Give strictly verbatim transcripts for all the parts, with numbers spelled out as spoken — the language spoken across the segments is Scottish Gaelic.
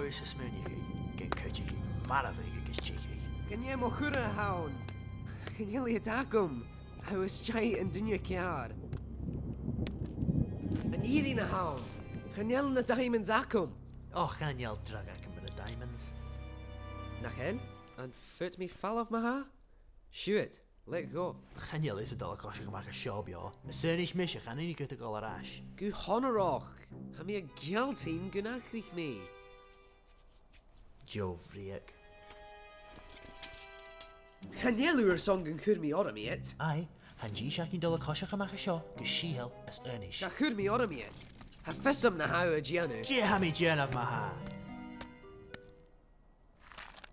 Agus a' smaoineachadh gun cuidich i marbhadh agus teicheadh. Chan e mo churaidh a th' ann. Chan eil iad agam. Tha thu a-staigh an duine ceàrr. An fhìrinn a th' ann. Chan eil na diamonds agam. O, chan eil dragh agam air na diamonds. Nach eil? Am faod mi falbh ma-thà? Siuthad, leig dhomh. Chan eil fhios a' dol a choiseachd a-mach à seo beò. Is aonais mise, chan urrainn dhut a dhol air ais. Gu h-onarach, tha mi a' gealltainn gun atharraich mi. Deagh bhrìgh. Chan eil thu airson gun cuir mi orm iad. Aidh, tha an dithis againn a' dol a choiseachd a-mach à seo gu sìtheil is aonais. Cha chuir mi orm iad. Tha fios agam na tha thu a' dèanamh. Dè tha mi a' dèanamh ma-thà?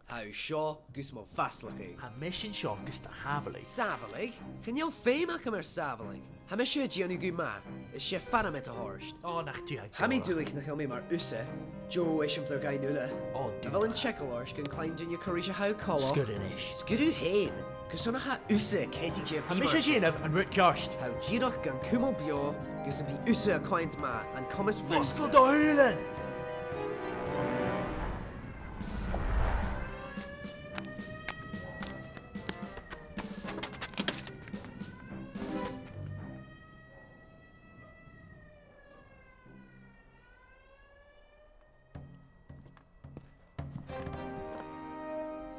Tha thu seo gus mo mhaslachadh. Tha mise an seo gus do shàbhaladh. Sàbhaladh? Chan eil feum agam air sàbhaladh. Tha mise a' dèanamh gu math, is 's e far am bi thu a' toirt. O, nach tu a tha. Tha mi duilich nach eil mi mar thusa. Deagh eisimpleir dhuinn uile. O, a bheil an t-eagal ort gun cluinn duine cò ris a tha thu coltach? Sguir a-nis. Sguir thu fhèin. Carson nach eil thusa a' creidsinn dè bha mi a' dèanamh? An rud ceart. Tha thu dìreach gan cumail beò gus am bi thusa a' cluinntinn an comas bhuamsa. Fosgail do shùilean!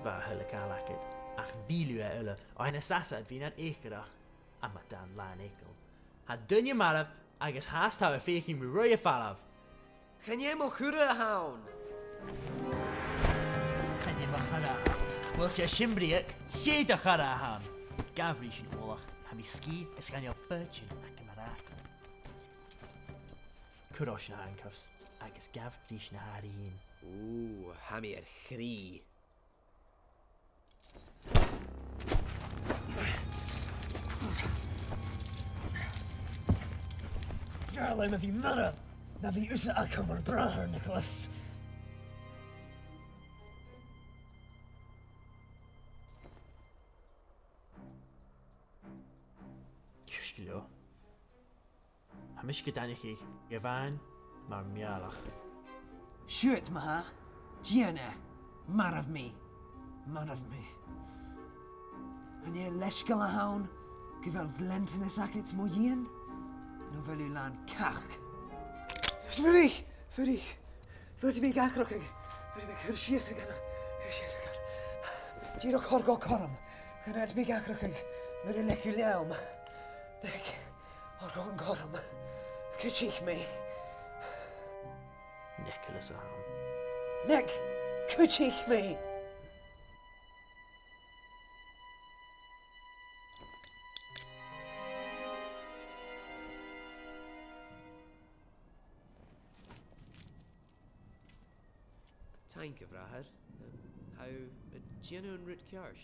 Bha a h-uile càil agad, ach mhill thu e uile, o chionn seachd mìosan, bha e nar èigheach, a mhadan làn eagail. Tha duine marbh agus fhathast tha thu a' faicinn mu ruith air falbh. Chan e mo churaidh a th' ann. Chan e mo charaid a th' ann. Uill, 's e sin brèagha, 's e do charaid a th' ann. Gabh ris an ualach, tha mi sgìth is chan eil faotainn agam air fhàgail. Cuir ort na handcuffs agus gabh ris na h-àirighean. Ù, tha mi air chrith. Geàrr leam a bhith marbh na bhith thusa agam mar bhràthair, Nicholas. Ceart gu leòr. Tha mise gu daingneach, a Mhàiri, mar mhealladh. Siuthad ma-thà, dèan e, marbh mi, marbh mi. An e leisgeul a th' ann gu bheil gleantanas agad mo dhìon, no a bheil thu làn cac? Fuirich! Fuirich! Faodaidh mi atharrachadh. Faodaidh mi cur sìos a ghabhail. Cur sìos a ghabhail. Dìreach thoir dhomh cothrom. Chan fhaod mi atharrachadh mura leig thu leam. Leig, thoir dhomh an cothrom. Cuidich mi. Nicholas a th' ann. Nick, cuidich mi. Taing, a bhràthair. Em, tha thu a' dèanamh an rud ceart.